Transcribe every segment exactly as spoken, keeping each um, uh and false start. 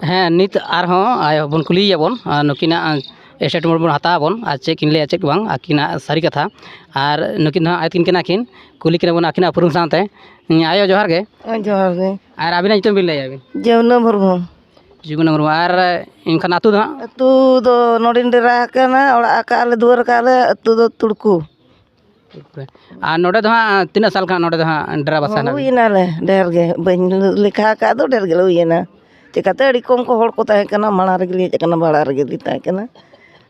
ᱦᱮᱸ, ᱱᱤᱛ ᱟᱨᱦᱚᱸ ᱟᱭᱳ ᱵᱚᱱ ᱠᱩᱞᱤᱭᱮᱭᱟ ᱵᱚᱱ, ᱟᱨ ᱱᱩᱠᱤᱱᱟᱜ statement ᱵᱚᱱ ᱦᱟᱛᱟᱣᱟ ᱵᱚᱱ, ᱟᱨ ᱪᱮᱫ ᱠᱤᱱ ᱞᱟᱹᱭᱟ ᱪᱮᱫ ᱵᱟᱝ, ᱟᱹᱠᱤᱱᱟᱜ ᱥᱟᱹᱨᱤ ᱠᱟᱛᱷᱟ᱾ ᱟᱨ ᱱᱩᱠᱤᱱ ᱫᱚ ᱦᱟᱸᱜ ᱟᱭᱳ ᱛᱟᱹᱠᱤᱱ ᱠᱟᱱᱟ ᱠᱤᱱ, ᱠᱩᱞᱤ ᱠᱤᱱᱟ ᱵᱚᱱ ᱟᱹᱠᱤᱱᱟᱜ ᱩᱯᱨᱩᱢ ᱥᱟᱶᱛᱮ᱾ ᱦᱮᱸ, ᱟᱭᱳ, ᱡᱚᱦᱟᱨ ᱜᱮ᱾ ᱦᱮᱸ, ᱡᱚᱦᱟᱨ ᱜᱮ᱾ ᱟᱨ ᱟᱹᱵᱤᱱᱟᱜ ᱧᱩᱛᱩᱢ ᱵᱤᱱ ᱞᱟᱹᱭᱟ ᱵᱤᱱ? ᱡᱟᱹᱢᱱᱟᱹ ᱢᱩᱨᱢᱩ᱾ ᱡᱩᱜᱩᱱᱟ ᱢᱩᱨᱢᱩ᱾ ᱟᱨ ᱮᱱᱠᱷᱟᱱ ᱟᱹᱛᱩ ᱫᱚ ᱦᱟᱸᱜ? ᱟᱹᱛᱩ ᱫᱚ ᱱᱚᱰᱮᱧ ᱰᱮᱨᱟ ᱟᱠᱟᱱᱟ, ᱚᱲᱟᱜ ᱟᱠᱟᱫ ᱞᱮ, ᱫᱩᱣᱟᱹᱨ ᱟᱠᱟᱫ ᱞᱮ, ᱟᱹᱛᱩ ᱫᱚ ᱛᱩᱲᱠᱩ᱾ ᱟᱨ ᱱᱚᱰᱮ ᱫᱚ ᱦᱟᱸᱜ ᱛᱤᱱᱟᱹᱜ ᱥᱟᱞ ᱠᱷᱚᱱᱟᱜ ᱱᱚᱰᱮ ᱫᱚ ᱦᱟᱸᱜ ᱰᱮᱨᱟ ᱵᱟᱥᱟ ᱦᱮᱱᱟᱜ ᱵᱤᱱᱟ? ᱦᱩᱭᱮᱱᱟᱞᱮ ᱰᱷᱮᱨ ᱜᱮ, ᱵᱟᱹᱧ ᱞᱮᱠᱷᱟ ᱟᱠᱟᱫ ᱫᱚ, ᱰᱷᱮᱨ ᱜᱮᱞᱮ ᱦᱩᱭᱮᱱᱟ᱾ ᱪᱤᱠᱟᱹᱛᱮ ᱟᱹᱰᱤ ᱠᱚᱢ ᱠᱚ ᱦᱚᱲ ᱠᱚ ᱛᱟᱦᱮᱸ ᱠᱟᱱᱟ, ᱢᱟᱲᱟᱝ ᱨᱮᱜᱮ ᱞᱤᱧ ᱦᱮᱡ ᱟᱠᱟᱱᱟ, ᱵᱷᱟᱲᱟ ᱨᱮᱜᱮ ᱞᱤᱧ ᱛᱟᱦᱮᱸ ᱠᱟᱱᱟ᱾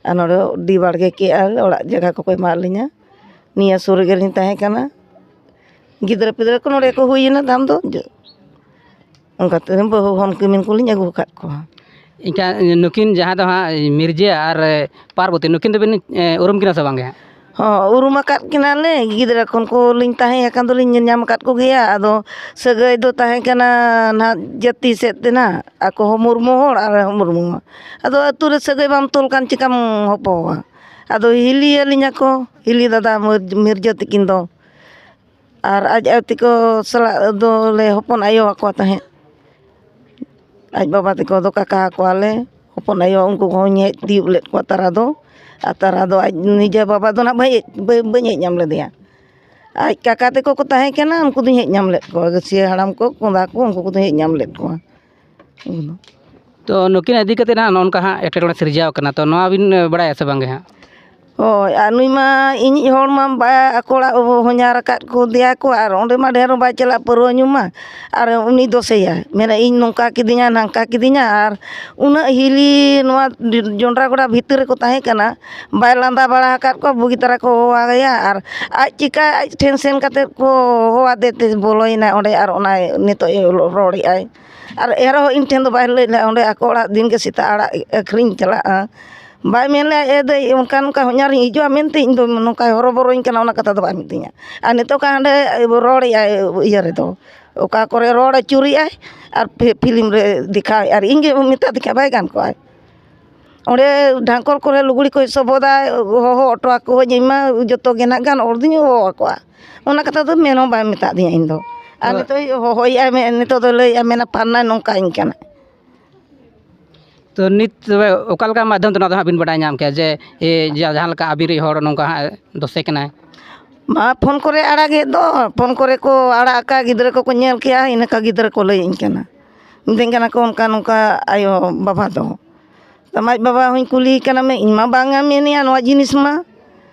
ᱟᱨ ᱱᱚᱰᱮ ᱟᱹᱰᱤ ᱵᱟᱲᱜᱮ ᱠᱮᱜᱼᱟ ᱞᱮ, ᱚᱲᱟᱜ ᱡᱟᱭᱜᱟ ᱠᱚᱠᱚ ᱮᱢᱟᱫ ᱞᱤᱧᱟ, ᱱᱤᱭᱟᱹ ᱥᱩᱨ ᱨᱮᱜᱮ ᱞᱤᱧ ᱛᱟᱦᱮᱸ ᱠᱟᱱᱟ᱾ ᱜᱤᱫᱽᱨᱟᱹ ᱯᱤᱫᱽᱨᱟᱹ ᱠᱚ ᱱᱚᱰᱮ ᱠᱚ ᱦᱩᱭᱮᱱᱟ ᱛᱟᱢ ᱫᱚ, ᱚᱱᱠᱟᱛᱮ ᱵᱟᱹᱦᱩ ᱦᱚᱱ ᱠᱤᱢᱤᱱ ᱠᱚᱞᱤᱧ ᱟᱹᱜᱩ ᱟᱠᱟᱫ ᱠᱚᱣᱟ᱾ ᱮᱱᱠᱷᱟᱱ ᱱᱩᱠᱤᱱ ᱡᱟᱦᱟᱸ ᱫᱚ ᱦᱟᱸᱜ ᱢᱤᱨᱡᱟᱹ ᱟᱨ ᱯᱟᱨᱵᱚᱛᱤ, ᱱᱩᱠᱤᱱ ᱫᱚᱵᱤᱱ, ᱮ, ᱩᱨᱩᱢ ᱠᱤᱱᱟ ᱥᱮ ᱵᱟᱝ ᱜᱮ ᱦᱟᱸᱜ? ᱦᱚᱸ, ᱩᱨᱩᱢ ᱟᱠᱟᱫ ᱠᱤᱱᱟᱞᱮ, ᱜᱤᱫᱽᱨᱟᱹ ᱠᱷᱚᱱ ᱠᱚᱞᱤᱧ ᱛᱟᱦᱮᱸ ᱟᱠᱟᱱ ᱫᱚᱞᱤᱧ ᱧᱮᱞ ᱧᱟᱢ ᱟᱠᱟᱫ ᱠᱚᱜᱮᱭᱟ᱾ ᱟᱫᱚ ᱥᱟᱹᱜᱟᱹᱭ ᱫᱚ ᱛᱟᱦᱮᱸ ᱠᱟᱱᱟ ᱱᱟᱦᱟᱜ ᱡᱟᱹᱛᱤ ᱥᱮᱫ ᱛᱮ ᱱᱟᱦᱟᱜ, ᱟᱠᱚ ᱦᱚᱸ ᱢᱩᱨᱢᱩ ᱦᱚᱲ ᱟᱨ ᱦᱚᱸ ᱢᱩᱨᱢᱩ ᱦᱚᱲ᱾ ᱟᱫᱚ ᱟᱹᱛᱩ ᱨᱮ ᱥᱟᱹᱜᱟᱹᱭ ᱵᱟᱢ ᱛᱚᱞ ᱠᱷᱟᱱ ᱪᱤᱠᱟᱢ ᱦᱚᱯᱚᱣᱟ? ᱟᱫᱚ ᱦᱤᱞᱤ ᱟᱹᱞᱤᱧᱟ ᱠᱚ, ᱦᱤᱞᱤ ᱫᱟᱫᱟ ᱢᱤᱨ-, ᱢᱤᱨᱡᱟᱹ ᱛᱤᱠᱤᱱ ᱫᱚ᱾ ᱟᱨ ᱟᱡ ᱟᱭᱳ ᱛᱟᱠᱚ ᱥᱟᱞᱟᱜ ᱫᱚᱞᱮ ᱦᱚᱯᱚᱱ ᱟᱭᱳ ᱟᱠᱚ ᱛᱟᱦᱮᱸᱫ᱾ ᱟᱡ ᱵᱟᱵᱟ ᱛᱟᱠᱚ ᱫᱚ ᱠᱟᱠᱟ ᱟᱠᱚᱣᱟᱞᱮ, ᱦᱚᱯᱚᱱ ᱟᱭᱳ ᱩᱱᱠᱩ ᱠᱚᱦᱚᱸᱧ ᱦᱮᱡ ᱛᱤᱭᱳᱜ ᱞᱮᱫ ᱠᱚᱣᱟ ᱛᱟᱨᱟ ᱫᱚ᱾ ᱟᱨ ᱛᱟᱨᱟ ᱫᱚ ᱟᱡ ᱱᱤᱡᱮ ᱵᱟᱵᱟ ᱫᱚ ᱱᱟᱜ ᱵᱟᱹᱧ ᱦᱮᱡ, ᱵᱟᱹ-, ᱵᱟᱹᱧ ᱦᱮᱡ ᱧᱟᱢ ᱞᱮᱫᱮᱭᱟ᱾ ᱟᱡ ᱠᱟᱠᱟ ᱛᱟᱠᱚ ᱠᱚ ᱛᱟᱦᱮᱸ ᱠᱟᱱᱟ, ᱩᱱᱠᱩ ᱫᱚᱧ ᱦᱮᱡ ᱧᱟᱢ ᱞᱮᱫ ᱠᱚᱣᱟ, ᱜᱟᱹᱥᱭᱟᱹ ᱦᱟᱲᱟᱢ ᱠᱚ, ᱠᱚᱸᱫᱟ ᱠᱚ, ᱩᱱᱠᱩ ᱠᱚᱫᱚᱧ ᱦᱮᱡ ᱧᱟᱢ ᱞᱮᱫ ᱠᱚᱣᱟ᱾ ᱛᱚ, ᱱᱩᱠᱤᱱ ᱤᱫᱤ ᱠᱟᱛᱮ ᱦᱟᱸᱜ ᱱᱚᱜᱼᱚ ᱱᱚᱝᱠᱟ ᱦᱟᱸᱜ ᱮᱴᱠᱮᱴᱚᱬᱮ ᱥᱤᱨᱡᱟᱹᱣ ᱠᱟᱱᱟ, ᱛᱚ, ᱱᱚᱣᱟ ᱵᱤᱱ, ᱮ, ᱵᱟᱲᱟᱭᱟ ᱥᱮ ᱵᱟᱝ ᱜᱮ ᱦᱟᱸᱜ? ᱦᱳᱭ, ᱟᱨ ᱱᱩᱭ ᱢᱟ ᱤᱧᱤᱡ ᱦᱚᱲ ᱢᱟ ᱵᱟᱭ ᱟᱠᱚ ᱚᱲᱟᱜ ᱦᱚᱧᱦᱟᱨ ᱟᱠᱟᱫ ᱠᱚ ᱫᱮᱭᱟ ᱠᱚ, ᱟᱨ ᱚᱸᱰᱮ ᱢᱟ ᱰᱷᱮᱨ ᱦᱚᱸ ᱵᱟᱭ ᱪᱟᱞᱟᱜ, ᱯᱟᱹᱨᱣᱟᱹ ᱧᱩ ᱢᱟ᱾ ᱟᱨ ᱩᱱᱤ ᱫᱚᱥᱮᱭᱟ, ᱢᱮᱱᱟ, "ᱤᱧ ᱱᱚᱝᱠᱟ ᱠᱤᱫᱤᱧᱟ, ᱱᱷᱟᱝᱠᱟ ᱠᱤᱫᱤᱧᱟ", ᱟᱨ ᱩᱱᱟᱹᱜ ᱦᱤᱞᱤ ᱱᱚᱣᱟ ᱡᱚᱱᱰᱨᱟ ᱜᱚᱰᱟ ᱵᱷᱤᱛᱤᱨ ᱨᱮᱠᱚ ᱛᱟᱦᱮᱸ ᱠᱟᱱᱟ, ᱵᱟᱭ ᱞᱟᱸᱫᱟ ᱵᱟᱲᱟ ᱟᱠᱟᱫ ᱠᱚᱣᱟ, ᱵᱩᱜᱤ ᱛᱟᱨᱟ ᱠᱚ ᱦᱚᱦᱚᱣᱟᱭᱟ, ᱟᱨ ᱟᱡ ᱪᱤᱠᱟ ᱟᱡ ᱴᱷᱮᱱ ᱥᱮᱱ ᱠᱟᱛᱮᱫ ᱠᱚ ᱦᱚᱦᱚᱣᱟᱫᱮ ᱛᱮ ᱵᱚᱞᱚᱭᱮᱱᱟᱭ ᱚᱸᱰᱮ, ᱟᱨ ᱚᱱᱟ ᱱᱤᱛᱚᱜ ᱮ ᱨᱚᱲᱮᱫᱼᱟᱭ᱾ ᱟᱨ ᱮᱱᱨᱮᱦᱚᱸ ᱤᱧ ᱴᱷᱮᱱ ᱫᱚ ᱵᱟᱭ ᱞᱟᱹᱭ ᱞᱮᱫᱼᱟ, ᱚᱸᱰᱮ ᱟᱠᱚ ᱚᱲᱟᱜ ᱫᱤᱱ ᱜᱮ ᱥᱮᱛᱟᱜ ᱟᱲᱟᱜ ᱟᱹᱠᱷᱨᱤᱧ ᱪᱟᱞᱟᱜᱼᱟ᱾ ᱵᱟᱭ ᱢᱮᱱ ᱞᱮᱫᱼᱟ, "ᱮ ᱫᱟᱹᱭ, ᱚᱱᱠᱟ ᱱᱚᱝᱠᱟ ᱦᱚᱧᱦᱟᱨᱤᱧ ᱦᱤᱡᱩᱜᱼᱟ ᱢᱮᱱᱛᱮ ᱤᱧ ᱫᱚ ᱱᱚᱝᱠᱟᱭ ᱦᱚᱨᱚᱵᱚᱨᱚᱧ ᱠᱟᱱᱟ", ᱚᱱᱟ ᱠᱟᱛᱷᱟ ᱫᱚ ᱵᱟᱭ ᱢᱤᱛᱟᱹᱧᱟ᱾ ᱟᱨ ᱱᱤᱛᱚᱜ ᱠᱷᱟᱱ ᱦᱟᱸᱰᱮ ᱨᱚᱲᱮᱫᱼᱟᱭ ᱤᱭᱟᱹ ᱨᱮᱫᱚ, ᱚᱠᱟ ᱠᱚᱨᱮ ᱨᱚᱲ ᱟᱹᱪᱩᱨᱮᱫᱼᱟᱭ ᱟᱨ ᱯᱷᱤ-, ᱯᱷᱤᱞᱢ ᱨᱮ ᱫᱮᱠᱷᱟᱣᱮᱫᱼᱟᱭ, ᱟᱨ ᱤᱧ ᱜᱮ ᱢᱮᱛᱟ ᱫᱮᱠᱷᱟᱱ ᱵᱟᱭ ᱜᱟᱱ ᱠᱚᱜᱼᱟᱭ᱾ ᱚᱸᱰᱮ ᱰᱷᱟᱝᱠᱚᱲ ᱠᱚᱨᱮ ᱞᱩᱜᱽᱲᱤ ᱠᱚᱭ ᱥᱚᱵᱚᱫᱟᱭ, ᱦᱚᱦᱚ ᱦᱚᱴᱚ ᱟᱠᱚᱣᱟᱹᱧ ᱤᱧ ᱢᱟ, ᱡᱚᱛᱚ ᱜᱮ ᱱᱟᱜ ᱜᱟᱱ ᱦᱚᱲ ᱫᱩᱧ ᱦᱚᱦᱚ ᱟᱠᱚᱣᱟ᱾ ᱚᱱᱟ ᱠᱟᱛᱷᱟ ᱫᱚ ᱢᱮᱱ ᱦᱚᱸ ᱵᱟᱭ ᱢᱮᱛᱟᱫᱤᱧᱟ ᱤᱧ ᱫᱚ᱾ ᱟᱨ ᱦᱳᱭ᱾ ᱱᱤᱛᱚᱜ ᱦᱚᱦᱚᱭᱮᱫᱼᱟᱭ ᱢᱮ-, ᱱᱤᱛᱚᱜ ᱫᱚ ᱞᱟᱹᱭᱮᱫᱼᱟᱭ, ᱢᱮᱱᱟ, "ᱯᱷᱟᱨᱱᱟᱭ ᱱᱚᱝᱠᱟᱧ ᱠᱟᱱᱟ᱾" ᱛᱚ ᱱᱤᱛ ᱛᱚᱵᱮ ᱚᱠᱟ ᱞᱮᱠᱟ ᱢᱟᱫᱽᱫᱷᱚᱢ ᱛᱮ ᱱᱚᱣᱟ ᱫᱚ ᱦᱟᱸᱜ ᱵᱤᱱ ᱵᱟᱰᱟᱭ ᱧᱟᱢ ᱠᱮᱜᱼᱟ ᱡᱮ ᱮ, ᱡᱟ- ᱡᱟᱦᱟᱸ ᱞᱮᱠᱟ ᱟᱵᱤᱨᱤᱡ ᱦᱚᱲ ᱱᱚᱝᱠᱟ ᱦᱟᱸᱜ ᱫᱚᱥᱮ ᱠᱟᱱᱟᱭ? ᱢᱟ ᱯᱷᱳᱱ ᱠᱚᱨᱮ ᱟᱲᱟᱜᱮᱫ ᱫᱚ, ᱯᱷᱳᱱ ᱠᱚᱨᱮ ᱠᱚ ᱟᱲᱟᱜ ᱟᱠᱟᱫ, ᱜᱤᱫᱽᱨᱟᱹ ᱠᱚᱠᱚ ᱧᱮᱞ ᱠᱮᱜᱼᱟ, ᱤᱱᱟᱹ ᱠᱷᱟᱱ ᱜᱤᱫᱽᱨᱟᱹ ᱠᱚ ᱞᱟᱹᱭᱟᱹᱧ ᱠᱟᱱᱟ, ᱢᱤᱛᱟᱹᱧ ᱠᱟᱱᱟ ᱠᱚ ᱚᱱᱠᱟ ᱱᱚᱝᱠᱟ ᱟᱭᱳ ᱵᱟᱵᱟ ᱫᱚ᱾ ᱛᱟᱢ ᱟᱡ ᱵᱟᱵᱟ ᱦᱚᱸᱧ ᱠᱩᱞᱤᱭᱮ ᱠᱟᱱᱟ, ᱢᱮ ᱤᱧ ᱢᱟ ᱵᱟᱝᱟ ᱢᱮᱱᱮᱜᱼᱟ ᱱᱚᱣᱟ ᱡᱤᱱᱤᱥ ᱢᱟ,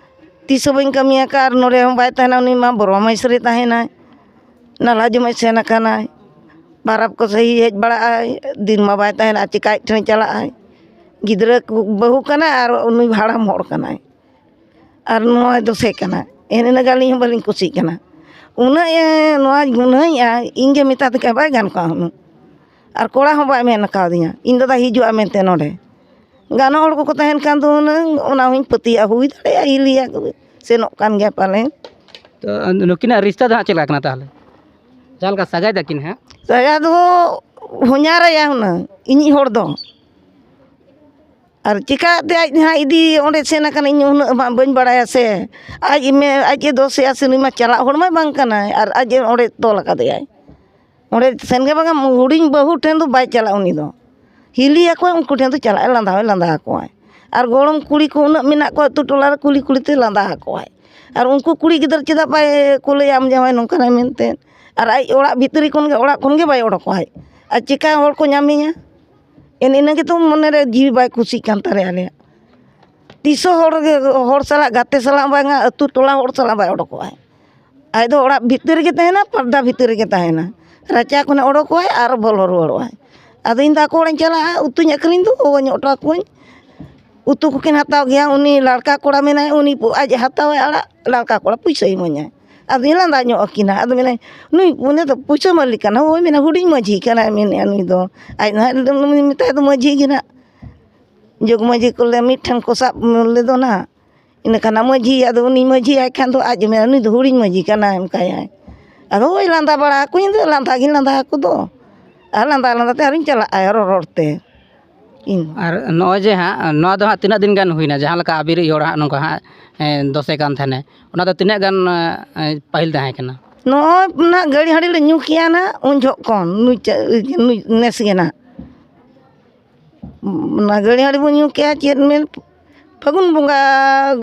ᱛᱤᱥ ᱦᱚᱸ ᱵᱟᱹᱧ ᱠᱟᱹᱢᱤ ᱟᱠᱟᱫ, ᱟᱨ ᱱᱚᱰᱮ ᱦᱚᱸ ᱵᱟᱭ ᱛᱟᱦᱮᱱᱟ, ᱩᱱᱤ ᱢᱟ ᱵᱚᱨᱚ ᱢᱟᱹᱭᱥᱟᱹᱨᱮ ᱛᱟᱦᱮᱱᱟᱭ, ᱱᱟᱞᱦᱟ ᱡᱚᱢᱮ ᱥᱮᱱ ᱟᱠᱟᱱᱟᱭ, ᱯᱟᱨᱟᱵᱽ ᱠᱚ ᱥᱮ ᱦᱮᱡ ᱵᱟᱲᱟᱜᱼᱟᱭ, ᱫᱤᱱ ᱢᱟ ᱵᱟᱭ ᱛᱟᱦᱮᱱᱟ, ᱟᱨ ᱪᱤᱠᱟ ᱟᱡ ᱴᱷᱮᱱᱮ ᱪᱟᱞᱟᱜᱼᱟᱭ? ᱜᱤᱫᱽᱨᱟᱹ ᱠᱚ ᱵᱟᱹᱦᱩ ᱠᱟᱱᱟᱭ ᱟᱨ ᱩᱱᱤ ᱦᱟᱲᱟᱢ ᱦᱚᱲ ᱠᱟᱱᱟᱭ, ᱟᱨ ᱱᱚᱣᱟᱭ ᱫᱚᱥᱮ ᱠᱟᱱᱟ, ᱮᱱ ᱤᱱᱟᱹᱜ ᱟᱹᱞᱤᱧ ᱦᱚᱸ ᱵᱟᱹᱞᱤᱧ ᱠᱩᱥᱤᱜ ᱠᱟᱱᱟ᱾ ᱩᱱᱟᱹᱜ ᱮ ᱱᱚᱣᱟ ᱜᱩᱱᱟᱹᱭᱮᱜᱼᱟ, ᱤᱧ ᱜᱮ ᱢᱮᱛᱟ ᱫᱮ ᱠᱷᱟᱱ ᱵᱟᱭ ᱜᱟᱱ ᱠᱚᱜᱼᱟ ᱦᱩᱱᱟᱹᱝ, ᱟᱨ ᱠᱚᱲᱟ ᱦᱚᱸ ᱵᱟᱭ ᱢᱮᱱ ᱠᱟᱣᱫᱤᱧᱟ ᱤᱧ ᱫᱟᱫᱟ ᱦᱤᱡᱩᱜᱼᱟ ᱢᱮᱱᱛᱮ ᱱᱚᱰᱮ᱾ ᱜᱟᱱᱚᱜ ᱦᱚᱲ ᱠᱚᱠᱚ ᱛᱟᱦᱮᱱ ᱠᱷᱟᱱ ᱫᱚ ᱦᱩᱱᱟᱹᱝ ᱚᱱᱟ ᱦᱚᱸᱧ ᱯᱟᱹᱛᱭᱟᱹᱜᱼᱟ, ᱦᱩᱭ ᱫᱟᱲᱮᱭᱟᱜᱼᱟ ᱦᱤᱞᱤᱭᱟ ᱠᱚ ᱥᱮᱱᱚᱜ ᱠᱟᱱ ᱜᱮᱭᱟ ᱯᱟᱞᱮᱱ᱾ ᱛᱚ ᱱᱩᱠᱤᱱᱟᱜ ᱨᱤᱥᱛᱟ ᱫᱚ ᱦᱟᱸᱜ ᱪᱮᱫ ᱞᱮᱠᱟ ᱠᱟᱱᱟ ᱛᱟᱦᱚᱞᱮ? ᱡᱟᱦᱟᱸ ᱞᱮᱠᱟ ᱥᱟᱹᱜᱟᱭ ᱛᱟᱹᱠᱤᱱ ᱦᱟᱸᱜ? ᱥᱟᱹᱜᱟᱭ ᱫᱚ ᱦᱚᱧᱦᱟᱨᱟᱭᱟ ᱦᱩᱱᱟᱹᱝ ᱤᱧᱤᱡ ᱦᱚᱲ ᱫᱚ᱾ ᱟᱨ ᱪᱤᱠᱟᱹᱛᱮ ᱟᱡ ᱦᱟᱸᱜ ᱤᱫᱤ ᱚᱸᱰᱮ ᱥᱮᱱ ᱟᱠᱟᱱᱟ, ᱤᱧ ᱩᱱᱟᱹᱜ ᱢᱟ ᱵᱟᱹᱧ ᱵᱟᱲᱟᱭᱟ ᱥᱮ᱾ ᱟᱡ ᱢᱮ ᱟᱡ ᱮ ᱫᱳᱥᱮᱜᱼᱟ ᱥᱮ, ᱱᱩᱭ ᱢᱟ ᱪᱟᱞᱟᱜ ᱦᱚᱲ ᱢᱟ ᱵᱟᱝ ᱠᱟᱱᱟᱭ, ᱟᱨ ᱟᱡ ᱮ ᱚᱸᱰᱮ ᱛᱚᱞ ᱟᱠᱟᱫᱮᱭᱟᱭ᱾ ᱚᱸᱰᱮ ᱥᱮᱱ ᱜᱮ ᱵᱟᱝᱟ, ᱦᱩᱰᱤᱧ ᱵᱟᱹᱦᱩ ᱴᱷᱮᱱ ᱫᱚ ᱵᱟᱭ ᱪᱟᱞᱟᱜᱼᱟ ᱩᱱᱤ ᱫᱚ᱾ ᱦᱤᱞᱤᱭᱟᱠᱚ ᱩᱱᱠᱩ ᱴᱷᱮᱱ ᱫᱚ ᱪᱟᱞᱟᱜᱼᱟᱭ, ᱞᱟᱸᱫᱟ ᱦᱚᱸᱭ ᱞᱟᱸᱫᱟ ᱟᱠᱚᱣᱟᱭ᱾ ᱟᱨ ᱜᱚᱲᱚᱢ ᱠᱩᱲᱤ ᱠᱚ ᱩᱱᱟᱹᱜ ᱢᱮᱱᱟᱜ ᱠᱚᱣᱟ ᱟᱹᱛᱩ ᱴᱚᱞᱟ ᱨᱮ, ᱠᱩᱞᱤ ᱠᱩᱞᱤ ᱛᱮ ᱞᱟᱸᱫᱟ ᱟᱠᱚᱣᱟᱭ᱾ ᱟᱨ ᱩᱱᱠᱩ ᱠᱩᱲᱤ ᱜᱤᱫᱟᱹᱨ ᱪᱮᱫᱟᱜ ᱵᱟᱭ ᱠᱩᱞᱟᱹᱭᱟ ᱟᱢ ᱡᱟᱶᱟᱭ ᱱᱚᱝᱠᱟᱱᱟᱭ ᱢᱮᱱᱛᱮ? ᱟᱨ ᱟᱡ ᱚᱲᱟᱜ ᱵᱷᱤᱛᱨᱤ ᱠᱷᱚᱱ ᱜᱮ, ᱚᱲᱟᱜ ᱠᱷᱚᱱ ᱜᱮ ᱵᱟᱭ ᱚᱰᱚᱠᱚᱜᱼᱟᱭ᱾ ᱟᱨ ᱪᱮᱠᱟ ᱦᱚᱲ ᱠᱚ ᱧᱟᱢᱮᱭᱟ? ᱮᱱ ᱤᱱᱟᱹ ᱜᱮᱛᱚ ᱢᱚᱱᱮ ᱨᱮ ᱡᱤᱣᱤ ᱵᱟᱭ ᱠᱩᱥᱤᱜ ᱠᱟᱱ ᱛᱟᱞᱮᱭᱟ ᱟᱞᱮᱭᱟᱜ᱾ ᱛᱤᱥ ᱦᱚᱸ ᱦᱚᱲ ᱜᱮ, ᱦᱚᱲ ᱥᱟᱞᱟᱜ ᱜᱟᱛᱮ ᱥᱟᱞᱟᱜ ᱵᱟᱝᱟ, ᱟᱹᱛᱩ ᱴᱚᱞᱟ ᱦᱚᱲ ᱥᱟᱞᱟᱜ ᱵᱟᱭ ᱚᱰᱚᱠᱚᱜᱼᱟᱭ᱾ ᱟᱡ ᱫᱚ ᱚᱲᱟᱜ ᱵᱷᱤᱛᱤᱨ ᱨᱮᱜᱮ ᱛᱟᱦᱮᱱᱟ, ᱯᱚᱨᱫᱟ ᱵᱷᱤᱛᱤᱨ ᱨᱮᱜᱮ ᱛᱟᱦᱮᱱᱟ᱾ ᱨᱟᱪᱟ ᱠᱷᱚᱱᱮ ᱚᱰᱚᱠᱚᱜᱼᱟᱭ ᱟᱨ ᱵᱚᱞᱚ ᱨᱩᱣᱟᱹᱲᱚᱜᱼᱟᱭ᱾ ᱟᱫᱚ ᱤᱧ ᱫᱚ ᱟᱠᱚ ᱚᱲᱟᱜ ᱤᱧ ᱪᱟᱞᱟᱜᱼᱟ, ᱩᱛᱩᱧ ᱟᱹᱠᱷᱨᱤᱧ ᱫᱚ ᱦᱚᱦᱚ ᱧᱚᱜ ᱦᱚᱴᱚ ᱟᱠᱚᱣᱟᱹᱧ᱾ ᱩᱛᱩ ᱠᱚᱠᱤᱱ ᱦᱟᱛᱟᱣ ᱜᱮᱭᱟ, ᱩᱱᱤ ᱞᱟᱲᱠᱟ ᱠᱚᱲᱟ ᱢᱮᱱᱟᱭ, ᱩᱱᱤ ᱯᱩ-, ᱟᱡ ᱮ ᱦᱟᱛᱟᱣᱟᱭ ᱟᱲᱟᱜ, ᱞᱟᱲᱠᱟ ᱠᱚᱲᱟ ᱯᱩᱭᱥᱟᱹᱭ ᱤᱢᱟᱹᱧᱟᱭ᱾ ᱟᱫᱚᱧ ᱞᱟᱸᱫᱟ ᱧᱚᱜ ᱟᱹᱠᱤᱱᱟ᱾ ᱟᱫᱚ ᱢᱮᱱᱟᱭ, "ᱱᱩᱭ ᱩᱱᱤ ᱫᱚ ᱯᱩᱭᱥᱟᱹ ᱢᱟᱹᱞᱤᱠ ᱠᱟᱱᱟ?" "ᱦᱳᱭ," ᱢᱮᱱᱟ, "ᱦᱩᱰᱤᱧ ᱢᱟᱹᱡᱷᱤ ᱠᱟᱱᱟᱭ," ᱢᱮᱱᱮᱫᱼᱟ ᱱᱩᱭ ᱫᱚ᱾ ᱟᱡ ᱱᱟᱦᱟᱜ ᱢᱮᱛᱟᱭ ᱫᱚ ᱢᱟᱹᱡᱷᱤ ᱜᱮ ᱱᱟᱦᱟᱜ᱾ ᱡᱚᱜᱽ ᱢᱟᱹᱡᱷᱤ ᱠᱚᱞᱮ ᱢᱤᱫ ᱴᱷᱮᱱ ᱠᱚ ᱥᱟᱵ ᱞᱮᱫᱚ ᱱᱟᱦᱟᱜ᱾ ᱤᱱᱟᱹ ᱠᱷᱟᱱ ᱢᱟᱹᱡᱷᱤ, ᱟᱫᱚ ᱩᱱᱤ ᱢᱟᱹᱡᱷᱤ ᱟᱭ ᱠᱷᱟᱱ ᱫᱚ ᱟᱡ ᱮ ᱢᱮᱱᱟ, "ᱱᱩᱭ ᱫᱚ ᱦᱩᱰᱤᱧ ᱢᱟᱹᱡᱷᱤ ᱠᱟᱱᱟᱭ," ᱚᱱᱠᱟᱭᱟᱭ᱾ ᱟᱫᱚ ᱦᱳᱭ ᱞᱟᱸᱫᱟ ᱵᱟᱲᱟ ᱟᱠᱚ, ᱤᱧ ᱫᱚ ᱞᱟᱸᱫᱟ ᱜᱤᱧ ᱞᱟᱸᱫᱟ ᱟᱠᱚ ᱫᱚ᱾ ᱟᱨ ᱞᱟᱸᱫᱟ ᱞᱟᱸᱫᱟ ᱛᱮ ᱟᱨᱤᱧ ᱪᱟᱞᱟᱜᱼᱟ ᱨᱚᱲ ᱨᱚᱲ ᱛᱮ᱾ ᱤᱧ ᱟᱨ ᱱᱚᱜᱼᱚᱭ ᱡᱮ ᱦᱟᱸᱜ, ᱱᱚᱣᱟ ᱫᱚ ᱦᱟᱸᱜ ᱛᱤᱱᱟᱹᱜ ᱫᱤᱱ ᱜᱟᱱ ᱦᱩᱭᱱᱟ, ᱡᱟᱦᱟᱸ ᱞᱮᱠᱟ ᱟᱵᱤᱨᱤᱡ ᱦᱚᱲ ᱦᱟᱸᱜ ᱱᱚᱝᱠᱟ ᱦᱟᱸᱜ, ᱮᱸ, ᱫᱚᱥᱮ ᱠᱟᱱ ᱛᱟᱦᱮᱱᱮ, ᱚᱱᱟ ᱫᱚ ᱛᱤᱱᱟᱹᱜ ᱜᱟᱱ, ᱮᱸ, ᱯᱟᱹᱦᱤᱞ ᱛᱟᱦᱮᱸ ᱠᱟᱱᱟ? ᱱᱚᱜᱼᱚᱭ ᱱᱟᱜ ᱜᱟᱹᱲᱤ ᱦᱟᱺᱰᱤ ᱞᱮ ᱧᱩ ᱠᱮᱜᱼᱟ ᱱᱟᱜ, ᱩᱱ ᱡᱚᱦᱚᱜ ᱠᱷᱚᱱ ᱱᱩᱭ ᱪᱟ-, ᱱᱩᱭ ᱱᱮᱥ ᱜᱮ ᱱᱟᱜ᱾ ᱚᱱᱟ ᱜᱟᱹᱲᱤ ᱦᱟᱺᱰᱤ ᱵᱚᱱ ᱧᱩ ᱠᱮᱜᱼᱟ, ᱪᱮᱫ ᱢᱮᱱ, ᱯᱷᱟᱹᱜᱩᱱ ᱵᱚᱸᱜᱟ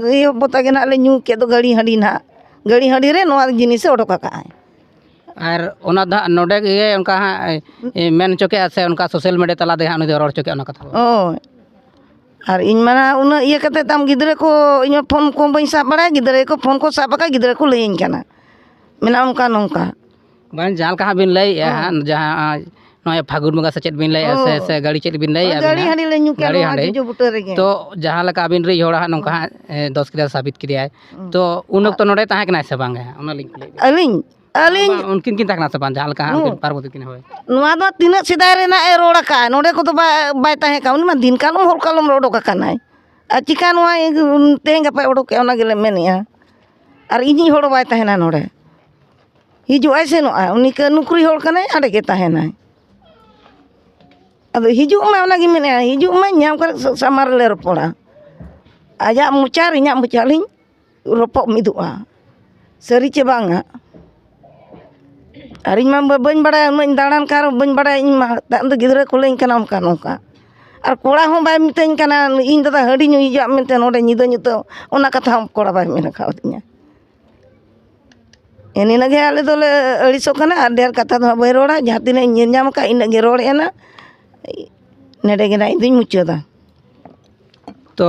ᱤᱭᱟᱹ ᱯᱚᱛᱟ ᱜᱮ ᱱᱟᱦᱟᱜ ᱞᱮ ᱧᱩ ᱠᱮᱫ ᱫᱚ ᱜᱟᱹᱲᱤ ᱦᱟᱺᱰᱤ ᱱᱟᱦᱟᱜ᱾ ᱜᱟᱹᱲᱤ ᱦᱟᱺᱰᱤ ᱨᱮ ᱱᱚᱣᱟ ᱡᱤᱱᱤᱥᱮ ᱚᱰᱚᱠ ᱟᱠᱟᱫᱼᱟᱭ᱾ ᱟᱨ ᱚᱱᱟ ᱫᱚ ᱦᱟᱸᱜ ᱱᱚᱰᱮ ᱜᱮ ᱚᱱᱠᱟ ᱦᱟᱸᱜ ᱮ, ᱢᱮᱱ ᱦᱚᱪᱚ ᱠᱮᱜᱼᱟ ᱥᱮ ᱚᱱᱠᱟ ᱥᱳᱥᱟᱞ ᱢᱤᱰᱤᱭᱟ ᱛᱟᱞᱟ ᱛᱮ ᱦᱟᱸᱜ ᱩᱱᱤ ᱫᱚ ᱨᱚᱲ ᱦᱚᱪᱚ ᱠᱮᱜᱼᱟ ᱚᱱᱟ ᱠᱟᱛᱷᱟ ᱠᱚ? ᱦᱳᱭ᱾ ᱟᱨ ᱤᱧ ᱢᱟ ᱩᱱᱟᱹᱜ ᱤᱭᱟᱹ ᱠᱟᱛᱮ ᱛᱟᱢ ᱜᱤᱫᱽᱨᱟᱹ ᱠᱚ, ᱤᱧ ᱢᱟ ᱯᱷᱳᱱ ᱠᱚ ᱵᱟᱹᱧ ᱥᱟᱵ ᱵᱟᱲᱟᱭᱟ, ᱜᱤᱫᱽᱨᱟᱹ ᱠᱚ ᱯᱷᱳᱱ ᱠᱚ ᱥᱟᱵ ᱟᱠᱟᱫ, ᱜᱤᱫᱽᱨᱟᱹ ᱠᱚ ᱞᱟᱹᱭᱟᱹᱧ ᱠᱟᱱᱟ, ᱢᱮᱱᱟ ᱚᱱᱠᱟ ᱱᱚᱝᱠᱟ᱾ ᱵᱟᱝ, ᱡᱟᱦᱟᱸ ᱞᱮᱠᱟ ᱦᱟᱸᱜ ᱵᱤᱱ ᱞᱟᱹᱭᱮᱜᱼᱟ ᱦᱮᱸ᱾ ᱦᱟᱸᱜ, ᱡᱟᱦᱟᱸ ᱱᱚᱜᱼᱚᱭ ᱯᱷᱟᱹᱜᱩᱱ ᱵᱚᱸᱜᱟ ᱥᱮ ᱪᱮᱫ ᱵᱤᱱ ᱞᱟᱹᱭᱮᱜᱼᱟ ᱥᱮ, ᱦᱳᱭ᱾ ᱥᱮ ᱜᱟᱹᱲᱤ ᱪᱮᱫ ᱵᱤᱱ ᱞᱟᱹᱭᱮᱜᱼᱟ ᱦᱳᱭ, ᱵᱤᱱ ᱜᱟᱹᱲᱤ ᱦᱟᱸᱜ? ᱦᱟᱺᱰᱤ ᱞᱮ ᱧᱩ ᱠᱮᱜᱼᱟ ᱜᱟᱹᱲᱤ ᱱᱚᱣᱟ ᱦᱟᱺᱰᱤ᱾ ᱡᱚᱡᱚ ᱵᱩᱴᱟᱹ ᱨᱮᱜᱮ᱾ ᱛᱚ, ᱡᱟᱦᱟᱸ ᱞᱮᱠᱟ ᱟᱹᱵᱤᱱ ᱨᱤᱡ ᱦᱚᱲ ᱦᱟᱸᱜ ᱱᱚᱝᱠᱟ ᱦᱟᱸᱜ, ᱮ, ᱫᱚᱥ ᱠᱤᱞᱳ ᱥᱟᱵᱤᱛ ᱠᱮᱫᱮᱭᱟᱭ᱾ ᱦᱩᱸ᱾ ᱛᱚ, ᱩᱱ ᱚᱠᱛᱚ ᱱᱚᱰᱮ ᱛᱟᱦᱮᱸ ᱠᱟᱱᱟᱭ ᱥᱮ ᱵᱟᱝ ᱜᱮ ᱦᱟᱸᱜ? ᱚᱱᱟ ᱞᱤᱧ ᱠᱩᱞᱤᱭᱮᱫ ᱵᱤᱱᱟ᱾ ᱟᱹᱞᱤᱧ, ᱟᱹᱞᱤᱧ ᱵᱟᱝ, ᱩᱱᱠᱤᱱ ᱠᱤᱱ ᱛᱟᱦᱮᱸ ᱠᱟᱱᱟ ᱥᱮ ᱵᱟᱝ? ᱡᱟᱦᱟᱸ ᱞᱮᱠᱟ ᱦᱟᱸᱜ ᱦᱩᱸ᱾ ᱩᱱᱠᱤᱱ ᱯᱟᱨᱵᱚᱛᱤ ᱠᱤᱱ, ᱦᱳᱭ᱾ ᱱᱚᱣᱟ ᱫᱚ ᱛᱤᱱᱟᱹᱜ ᱥᱮᱫᱟᱭ ᱨᱮᱱᱟᱜ ᱮ ᱨᱚᱲ ᱟᱠᱟᱫᱼᱟ, ᱱᱚᱰᱮ ᱠᱚᱫᱚ ᱵᱟᱭ, ᱵᱟᱭ ᱛᱟᱦᱮᱸ ᱠᱟᱱᱟ᱾ ᱩᱱᱤ ᱢᱟ ᱫᱤᱱ ᱠᱟᱞᱚᱢ ᱦᱚᱲ ᱠᱟᱞᱚᱢ ᱨᱮ ᱚᱰᱚᱠ ᱟᱠᱟᱱᱟᱭ᱾ ᱟᱨ ᱪᱤᱠᱟ ᱱᱚᱣᱟ ᱛᱮᱦᱮᱧ ᱜᱟᱯᱟᱭ ᱚᱰᱚᱠ ᱠᱮᱜᱼᱟ, ᱚᱱᱟ ᱜᱮᱞᱮ ᱢᱮᱱᱮᱜᱼᱟ᱾ ᱟᱨ ᱤᱧᱤᱡ ᱦᱚᱲ ᱵᱟᱭ ᱛᱟᱦᱮᱱᱟ ᱱᱚᱰᱮ᱾ ᱦᱤᱡᱩᱜᱼᱟᱭ ᱥᱮᱱᱚᱜᱼᱟᱭ, ᱩᱱᱤ ᱠᱚ ᱱᱩᱠᱨᱤ ᱦᱚᱲ ᱠᱟᱱᱟᱭ, ᱟᱸᱰᱮ ᱜᱮ ᱛᱟᱦᱮᱱᱟᱭ᱾ ᱟᱫᱚ ᱦᱤᱡᱩᱜ ᱢᱟ, ᱚᱱᱟ ᱜᱮ ᱢᱮᱱᱮᱜᱼᱟ, ᱦᱤᱡᱩᱜ ᱢᱟ, ᱧᱟᱢ ᱠᱟᱛᱮ ᱥᱟᱢᱟᱝ ᱨᱮᱞᱮ ᱨᱚᱯᱚᱲᱟ᱾ ᱟᱡᱟᱜ ᱢᱚᱪᱟ ᱟᱨ ᱤᱧᱟᱹᱜ ᱢᱚᱪᱟ ᱞᱤᱧ ᱨᱚᱯᱚᱜ ᱢᱤᱫᱚᱜᱼᱟ, ᱥᱟᱹᱨᱤ ᱪᱮ ᱵᱟᱝᱟ᱾ ᱟᱨ ᱤᱧ ᱢᱟ ᱵᱟᱹᱧ ᱵᱟᱲᱟᱭᱟ, ᱩᱱᱟᱹᱜ ᱤᱧ ᱫᱟᱬᱟᱱ ᱠᱟᱱ ᱨᱮᱦᱚᱸ ᱵᱟᱹᱧ ᱵᱟᱲᱟᱭᱟ, ᱤᱧ ᱢᱟ ᱛᱟᱭᱚᱢ ᱫᱚ ᱜᱤᱫᱽᱨᱟᱹ ᱠᱚ ᱞᱟᱹᱭᱟᱹᱧ ᱠᱟᱱᱟ ᱚᱱᱠᱟ ᱱᱚᱝᱠᱟ᱾ ᱟᱨ ᱠᱚᱲᱟ ᱦᱚᱸ ᱵᱟᱭ ᱢᱤᱛᱟᱹᱧ ᱠᱟᱱᱟ, "ᱤᱧ ᱫᱟᱫᱟ ᱦᱟᱺᱰᱤ ᱧᱩ ᱦᱤᱡᱩᱜ ᱢᱮᱱᱛᱮ ᱱᱚᱰᱮ ᱧᱤᱫᱟᱹ ᱧᱩᱛᱟᱹ", ᱚᱱᱟ ᱠᱟᱛᱷᱟ ᱦᱚᱸ ᱠᱚᱲᱟ ᱵᱟᱭ ᱢᱮᱱ ᱠᱟᱣᱫᱤᱧᱟ᱾ ᱮᱱ ᱤᱱᱟᱹᱜ ᱜᱮ ᱟᱞᱮ ᱫᱚᱞᱮ ᱟᱹᱲᱤᱥᱚᱜ ᱠᱟᱱᱟ, ᱟᱨ ᱰᱷᱮᱨ ᱠᱟᱛᱷᱟ ᱫᱚ ᱦᱟᱸᱜ ᱵᱟᱹᱧ ᱨᱚᱲᱟ, ᱡᱟᱦᱟᱸ ᱛᱤᱱᱟᱹᱜ ᱤᱧ ᱧᱮᱞ ᱧᱟᱢ ᱟᱠᱟᱫ ᱤᱱᱟᱹᱜ ᱜᱮ ᱨᱚᱲᱮᱫᱼᱟ ᱱᱟ᱾ ᱱᱚᱰᱮ ᱜᱮ ᱱᱟᱜ ᱤᱧ ᱫᱩᱧ ᱢᱩᱪᱟᱹᱫᱟ᱾ ᱛᱚ,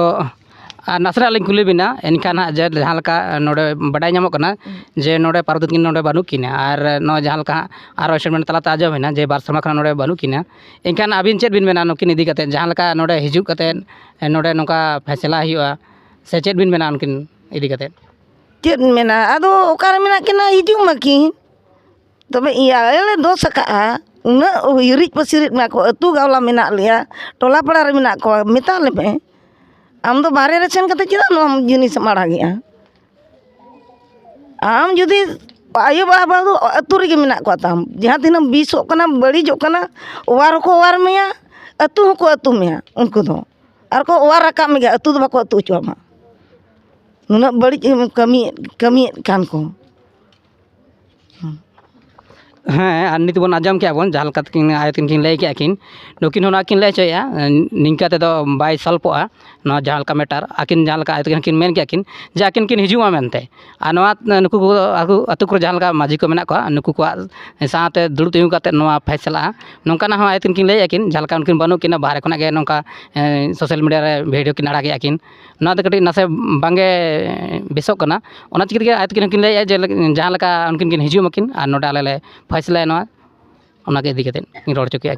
ᱟᱨ ᱱᱟᱥᱮᱱᱟᱜ ᱞᱤᱧ ᱠᱩᱞᱤ ᱵᱤᱱᱟ, ᱮᱱᱠᱷᱟᱱ ᱦᱟᱸᱜ ᱡᱮ ᱡᱟᱦᱟᱸ ᱞᱮᱠᱟ ᱱᱚᱰᱮ ᱵᱟᱰᱟᱭ ᱧᱟᱢᱚᱜ ᱠᱟᱱᱟ ᱡᱮ ᱱᱚᱰᱮ ᱯᱟᱨᱵᱚᱛᱤ ᱛᱟᱹᱠᱤᱱ ᱱᱚᱰᱮ ᱵᱟᱹᱱᱩᱜ ᱠᱤᱱᱟ, ᱟᱨ ᱱᱚᱣᱟ ᱡᱟᱦᱟᱸ ᱞᱮᱠᱟ ᱦᱟᱸᱜ ᱟᱨᱚ statement ᱛᱟᱞᱟᱛᱮ ᱟᱸᱡᱚᱢ ᱮᱱᱟ ᱡᱮ ᱵᱟᱨ ᱥᱮᱨᱢᱟ ᱠᱷᱚᱱᱟᱜ ᱱᱚᱰᱮ ᱵᱟᱹᱱᱩᱜ ᱠᱤᱱᱟ, ᱮᱱᱠᱷᱟᱱ ᱟᱹᱵᱤᱱ ᱪᱮᱫ ᱵᱤᱱ ᱢᱮᱱᱟ ᱱᱩᱠᱤᱱ ᱤᱫᱤ ᱠᱟᱛᱮᱫ, ᱡᱟᱦᱟᱸ ᱞᱮᱠᱟ ᱱᱚᱰᱮ ᱦᱤᱡᱩᱜ ᱠᱟᱛᱮᱫ ᱱᱚᱰᱮ ᱱᱚᱝᱠᱟ ᱯᱷᱮᱥᱞᱟ ᱦᱩᱭᱩᱜᱼᱟ, ᱥᱮ ᱪᱮᱫ ᱵᱤᱱ ᱢᱮᱱᱟ ᱩᱱᱠᱤᱱ ᱤᱫᱤ ᱠᱟᱛᱮᱫ? ᱪᱮᱫ ᱢᱮᱱᱟ, ᱟᱫᱚ ᱚᱠᱟᱨᱮ ᱢᱮᱱᱟᱜ ᱠᱤᱱᱟ, ᱦᱤᱡᱩᱜ ᱢᱟᱠᱤᱱ᱾ ᱛᱚᱵᱮ ᱤᱭᱟᱹ ᱟᱞᱮ ᱞᱮ ᱫᱳᱥ ᱟᱠᱟᱜᱼᱟ, ᱩᱱᱟᱹᱜ ᱦᱤᱨᱤᱡ ᱯᱟᱹᱥᱤᱨᱮᱫ ᱢᱮᱭᱟ ᱠᱚ, ᱟᱹᱛᱩ ᱜᱟᱶᱞᱟ ᱢᱮᱱᱟᱜ ᱞᱮᱭᱟ, ᱴᱚᱞᱟ ᱯᱟᱲᱟ ᱨᱮ ᱢᱮᱱᱟᱜ ᱠᱚᱣᱟ, ᱢᱮᱛᱟ ᱞᱮ ᱢᱮ᱾ ᱟᱢ ᱫᱚ ᱵᱟᱦᱨᱮ ᱨᱮ ᱥᱮᱱ ᱠᱟᱛᱮ ᱪᱮᱫᱟᱜ ᱱᱚᱣᱟ ᱡᱤᱱᱤᱥ ᱮᱢ ᱟᱲᱟᱜᱮᱜᱼᱟ? ᱟᱢ ᱡᱩᱫᱤ ᱟᱭᱳ ᱵᱟᱵᱟ ᱫᱚ ᱟᱹᱛᱩ ᱨᱮᱜᱮ ᱢᱮᱱᱟᱜ ᱠᱚᱣᱟ ᱛᱟᱢ, ᱡᱟᱦᱟᱸ ᱛᱤᱱᱟᱹᱜ ᱵᱤᱥᱚᱜ ᱠᱟᱱᱟ, ᱵᱟᱹᱲᱤᱡᱚᱜ ᱠᱟᱱᱟ, ᱚᱣᱟᱨ ᱦᱚᱸᱠᱚ ᱚᱣᱟᱨ ᱢᱮᱭᱟ, ᱟᱹᱛᱩ ᱦᱚᱸᱠᱚ ᱟᱹᱛᱩ ᱢᱮᱭᱟ ᱩᱱᱠᱩ ᱫᱚ, ᱟᱨ ᱠᱚ ᱚᱣᱟᱨ ᱨᱟᱠᱟᱵ ᱢᱮᱜᱮ, ᱟᱹᱛᱩ ᱫᱚ ᱵᱟᱠᱚ ᱟᱹᱛᱩ ᱦᱚᱪᱚ ᱟᱢᱟ᱾ ᱱᱩᱱᱟᱹᱜ ᱵᱟᱹᱲᱤᱡ ᱮᱢ ᱠᱟᱹᱢᱤᱭᱮᱫ, ᱠᱟᱹᱢᱤᱭᱮᱫ ᱠᱟᱱ ᱠᱚ᱾ ᱦᱮᱸ, ᱟᱨ ᱱᱤᱛ ᱵᱚᱱ ᱟᱸᱡᱚᱢ ᱠᱮᱜᱼᱟ ᱵᱚᱱ, ᱡᱟᱦᱟᱸ ᱞᱮᱠᱟ ᱛᱮᱠᱤᱱ ᱟᱭᱳ ᱛᱟᱹᱠᱤᱱ ᱠᱤᱱ ᱞᱟᱹᱭ ᱠᱮᱜᱼᱟ ᱠᱤᱱ, ᱱᱩᱠᱤᱱ ᱦᱚᱸ ᱱᱚᱣᱟ ᱠᱤᱱ ᱞᱟᱹᱭ ᱦᱚᱪᱚᱭᱮᱜᱼᱟ, ᱱᱤᱝᱠᱟ ᱛᱮᱫᱚ ᱵᱟᱭ ᱥᱚᱞᱵᱷᱚᱜᱼᱟ ᱱᱚᱣᱟ ᱡᱟᱦᱟᱸ ᱞᱮᱠᱟ ᱢᱮᱴᱟᱨ᱾ ᱟᱹᱠᱤᱱ ᱡᱟᱦᱟᱸ ᱞᱮᱠᱟ ᱟᱭᱳ ᱛᱟᱹᱠᱤᱱ ᱠᱤᱱ ᱢᱮᱱ ᱠᱮᱜᱼᱟ ᱠᱤᱱ ᱡᱮ ᱟᱹᱠᱤᱱ ᱠᱤᱱ ᱦᱤᱡᱩᱜᱼᱟ ᱢᱮᱱᱛᱮ, ᱟᱨ ᱱᱚᱣᱟ ᱱᱩᱠᱩ ᱠᱚ ᱟᱹᱛᱩ ᱠᱚᱨᱮ ᱡᱟᱦᱟᱸ ᱞᱮᱠᱟ ᱢᱟᱹᱡᱷᱤ ᱠᱚ ᱢᱮᱱᱟᱜ ᱠᱚᱣᱟ, ᱱᱩᱠᱩ ᱠᱚᱣᱟᱜ ᱥᱟᱶᱛᱮ ᱫᱩᱲᱩᱵ ᱛᱤᱸᱜᱩ ᱠᱟᱛᱮᱫ ᱱᱚᱣᱟ ᱯᱷᱟᱭᱥᱟᱞᱟᱜᱼᱟ᱾ ᱱᱚᱝᱠᱟᱱᱟᱜ ᱦᱚᱸ ᱟᱭᱳ ᱛᱟᱹᱠᱤᱱ ᱠᱤᱱ ᱞᱟᱹᱭᱮᱜᱼᱟ ᱠᱤᱱ, ᱡᱟᱦᱟᱸ ᱞᱮᱠᱟ ᱩᱱᱠᱤᱱ ᱵᱟᱹᱱᱩᱜ ᱠᱤᱱᱟ, ᱵᱟᱦᱨᱮ ᱠᱷᱚᱱᱟᱜ ᱜᱮ ᱱᱚᱝᱠᱟ ᱥᱳᱥᱟᱞ ᱢᱤᱰᱤᱭᱟ ᱨᱮ ᱵᱷᱤᱰᱤᱭᱳ ᱠᱤᱱ ᱟᱲᱟᱜᱮᱜᱼᱟ ᱠᱤᱱ᱾ ᱱᱚᱣᱟ ᱫᱚ ᱠᱟᱹᱴᱤᱡ ᱱᱟᱥᱮ ᱵᱟᱝᱜᱮ ᱵᱮᱥᱚᱜ ᱠᱟᱱᱟ᱾ ᱚᱱᱟ ᱪᱤᱠᱟᱹ ᱛᱮᱜᱮ ᱟᱭᱳ ᱛᱟᱹᱠᱤᱱ ᱦᱚᱸᱠᱤᱱ ᱞᱟᱹᱭᱮᱜᱼᱟ ᱡᱮ ᱡᱟᱦᱟᱸ ᱞᱮᱠᱟ ᱩᱱᱠᱤᱱ ᱠᱤᱱ ᱦᱤᱡᱩᱜ ᱢᱟᱹᱠᱤᱱ ᱟᱨ ᱱᱚᱰᱮ ᱟᱞᱮ ᱞᱮ ᱯᱷᱟᱭᱥᱟᱞᱟᱭᱟ ᱱᱚᱣᱟ᱾ ᱚᱱᱟ ᱠᱚ ᱤᱫᱤ ᱠᱟᱛᱮᱫ ᱤᱧ ᱨᱚᱲ ᱦᱚᱪᱚ ᱠᱮᱜᱼᱟ᱾